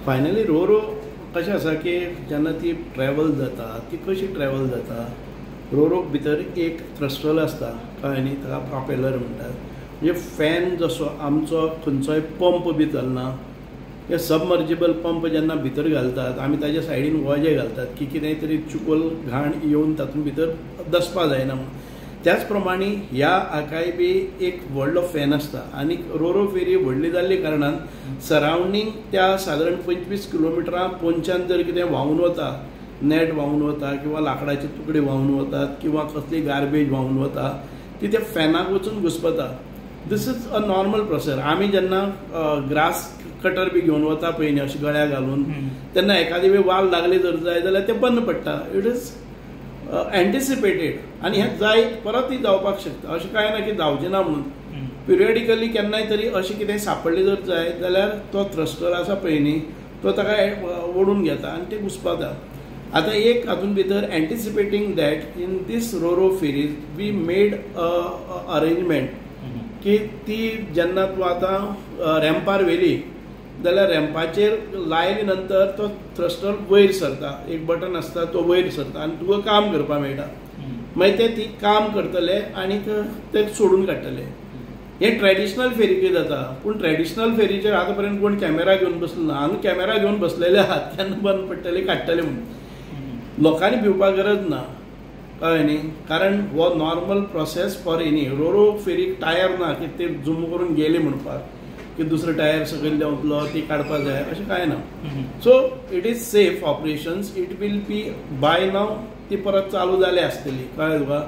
Finally रोरो कशें आसा की जेन्ना ती ट्रॅवल जाता, ती कशी ट्रॅवल जाता, रोरोक भितर एक थ्रस्टर आसता, कळ्ळें न्ही, ताका प्रोपेलर म्हणटात. म्हणजे फॅन जसो आमचो खंयचोय पंप बी चलना, हे सबमर्जिबल पंप जेन्ना भितर घालतात आमी ताज्या सायडीन वजें घालतात की कितेंय तरी चिकोल घाण येवन तातूंत भितर दसपा जायना म्हणून. त्याच प्रमाणे ह्या हाकाय बी एक व्हडलो फॅन आसता आनी रोरो फेरी व्हडली जाल्ले कारणान सरावंडींग त्या सादारण 25 किलोमिटरां पोंच्यान जर कितें व्हांवून वता, नेट व्हांवून वता किंवा लांकडाचे तुकडे व्हांवून वतात किंवा कसली गार्बेज व्हांवून वता, ती त्या फॅनाक वचून घुसपता. This is a normal process. आमी जेन्ना ग्रास कटर बी घेवन वता पळय न्ही अशें गळ्या घालून, तेन्ना एखादी वेळ वाल लागली जर जाय जाल्यार तें बंद पडटा. It is anticipated आनी हें जाय परतूय जावपाक शकता, अशें कांय ना की जावचें ना म्हणून. पिरियडिकली केन्नाय तरी अशें कितें सांपडलें जर जाय जाल्यार तो थ्रस्टर आसा पळय न्ही तो ताका ओडून घेता आनी तें घुसपाता. आतां एक हातूंत भितर anticipating that in this roro ferries we made a arrangement की ती जेन्ना तूं आतां रॅम्पार व्हेली जाल्यार रॅम्पाचेर लायले नंतर तो थ्रस्टर वयर सरता, एक बटन आसता तो वयर सरता आनी तुका काम करपाक मेळटा. मागीर ते ती काम करतले आनी ते सोडून काडटले. हें ट्रेडिशनल फेरीचेर जाता, पूण ट्रेडिशनल फेरीचेर आतां पर्यंत कोण कॅमेरा घेवन बसलो ना. हांगा कॅमेरा घेवन बसलेले आहात केन्ना बंद पडटले काडटले म्हणून. लोकांनी भिवपाक गरज ना, कळ्ळें न्ही, कारण हो normal process for any RoRo फेरीक टायर ना की ते झूम करून गेले म्हणपाक की दुसरो टायर सकयल देंवतलो ती काडपाक जाय, अशें कांय ना. So it is safe operations, it will be by now ती परत चालू जाली आसतली, कळ्ळें तुका.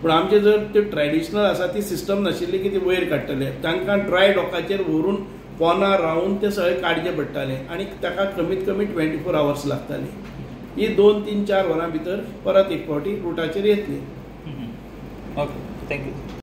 पूण आमचे जर ते ट्रेडिशनल आसा ती सिस्टम नाशिल्ली की ती वयर काडटले, तांकां ड्राय डॉकाचेर व्हरून पोना रावन ते सगळे काडचे पडटाले आनी ताका कमीत कमी 24 आवर्स लागताले. ही 2, 3, 4 वरां भितर परत एक फावटी रुटाचेर येतली. Okay, thank you.